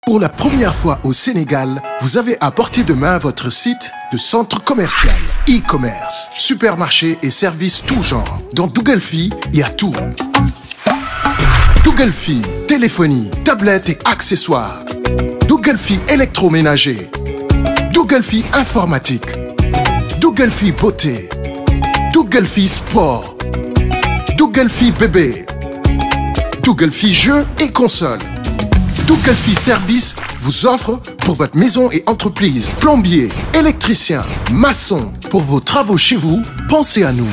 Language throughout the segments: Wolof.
Pour la première fois au Sénégal, vous avez à portée de main votre site de centre commercial, e-commerce, supermarché et services tout genre. Dans Dougalfi, il y a tout. Dougalfi, téléphonie, tablettes et accessoires. Dougalfi électroménager. Dougalfi informatique. Dougalfi beauté. Dougalfi sport. Dougalfi bébé. Dougalfi jeux et consoles. Dougalfi Service vous offre pour votre maison et entreprise plombier, électricien, maçon. Pour vos travaux chez vous, pensez à nous.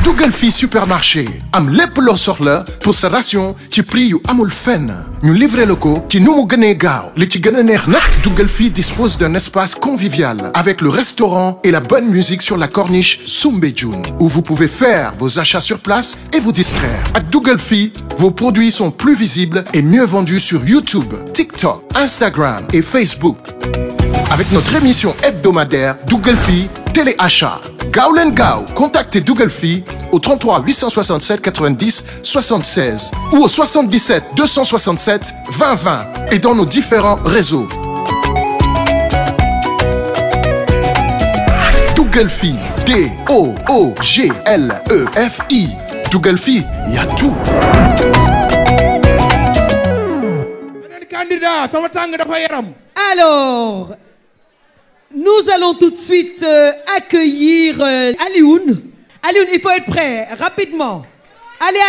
Dougalfi Supermarché am lépp loo soxla pour sa ration ci prix yu amul fenn ñu livré le ko ci nu mu gënee gaaw li ci gën a neex nag Dougalfi dispose d'un espace convivial avec le restaurant et la bonne musique sur la corniche Soumbédioune où vous pouvez faire vos achats sur place et vous distraire. Ak Dougalfi, vos produits sont plus visibles et mieux vendus sur YouTube, TikTok, Instagram et Facebook. Avec notre émission hebdomadaire Dougalfi Téléachat. Gaaw leen gaaw, contactez Dougalfi au 33 867 90 76 ou au 77 267 20 20 et dans nos différents réseaux. Dougalfi, D-O-O-G-L-E-F-I. Dougalfi, il y a tout. Alors, nous allons tout de suite accueillir Alioune. Alioune, il faut être prêt, rapidement. Allez,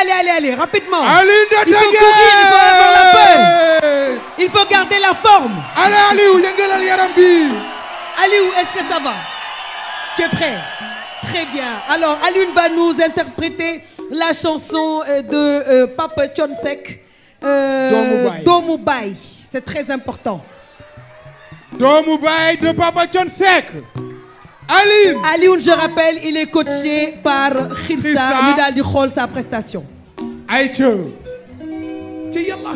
rapidement. Il faut courir, il faut avoir la peur. Il faut garder la forme. Aliou, est-ce que ça va? Tu es prêt? Très bien. Alors, Alioune va nous interpréter la chanson de Papa Thione Seck. Doomu Baay. C'est très important. Doomu Baay de Papa Thione Seck. Alioune, je rappelle, il est coaché par Khirsa. Ñu daal di xool sa prestation. Aïcha. Ci Yàlla.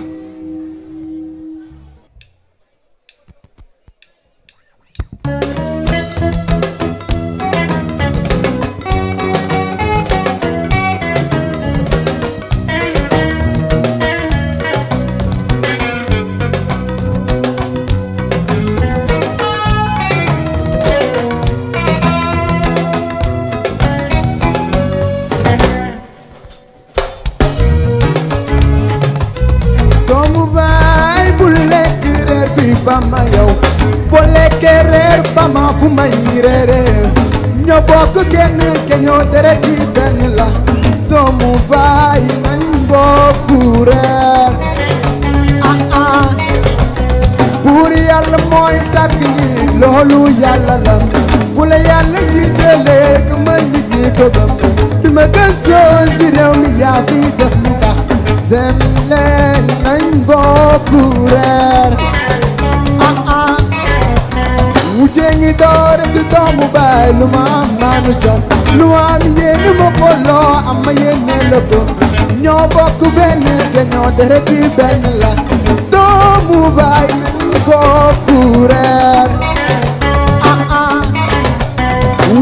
Bama yow boo lekkee reer bama fu may reere ñoo bokk genn geñoo deret yi benn la doomu baay nañ bokku reer buur yàlla mooy sàkk ñi loolu yàlla la bu la yàlla jiitalee nga ma nit ñi ko gëm bi ma gëstoo si réew mi yaa fi def lu baax dem leen nañ bokku reer Wujengi doore si doomu baay lu ma am maanu jom lu ma am yéene ma ko loo am ma yéene la ko ñoo bokk benn geñoo deret yi benn la doomu baay nañ bokku reer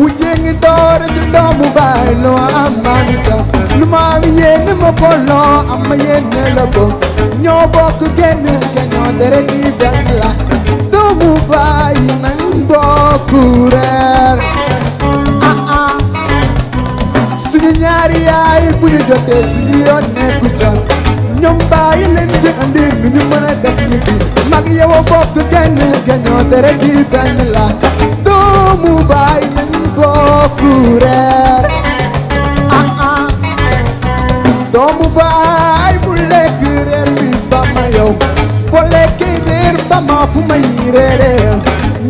Wujengi doore si doomu baay lu ma am maanu jom lu ma am yéene ma ko loo am ma yéene la ko ñoo bokk genn geñoo deret yi benn la doomu baay nañ bokku reer suñu ñaari yaay bu ñu jotee suñu yoon nekku ca ñoom bàyyi leen fi andi nu ñu mën a def ñu bi mag yow a bokk genn geñoo deret yi benn la doomu baay nañ bokku reer doomu baay bu lekk reer bi ba ma yow boo lekkee reer ba ma fu may reere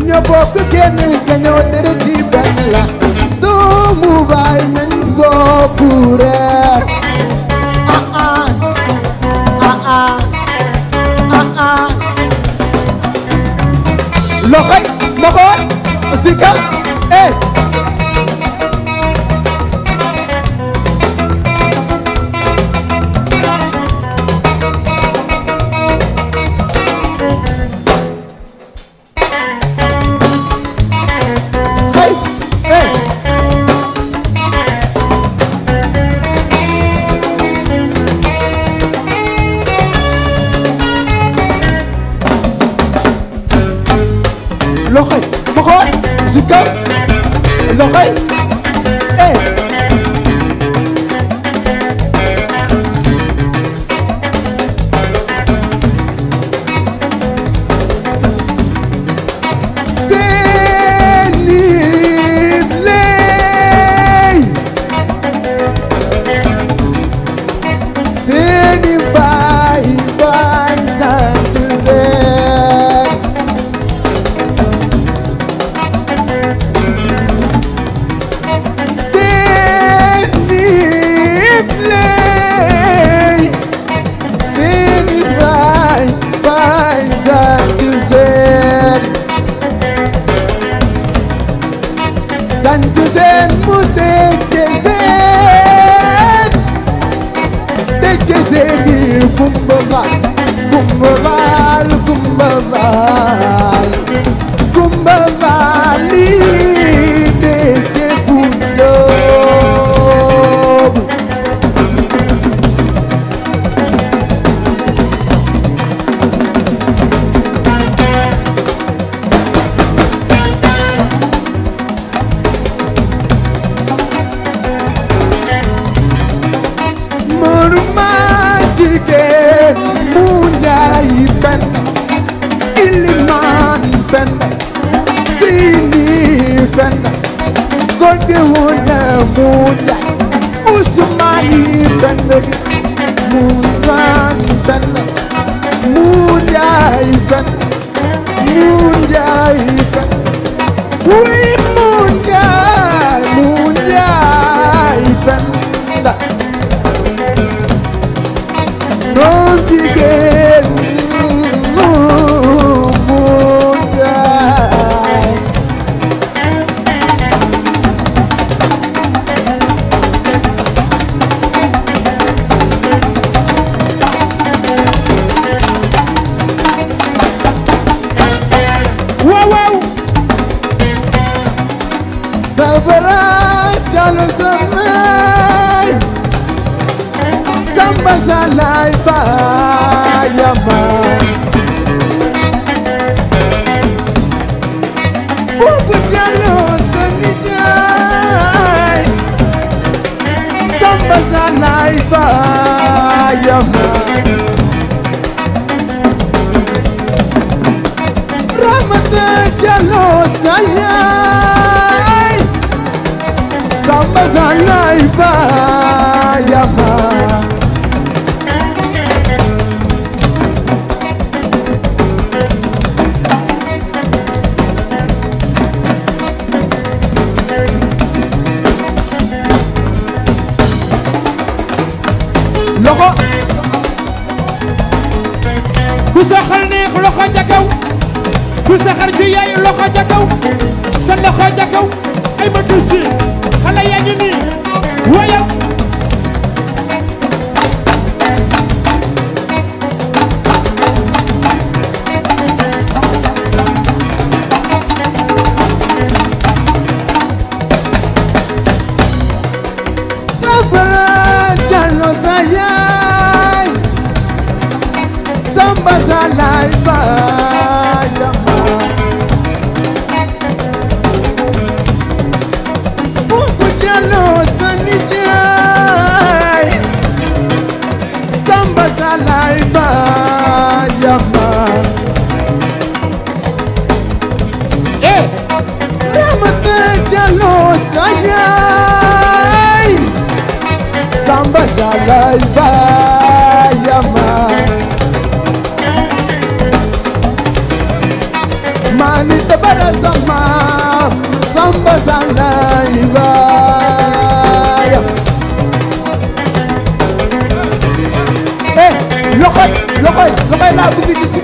ñoo bokk genn geñoo deret yi benn la doomu baay nañ bokku reer loxoy sika loxo yi ma xool si kaw loxo yi loxoy laa bëgg gis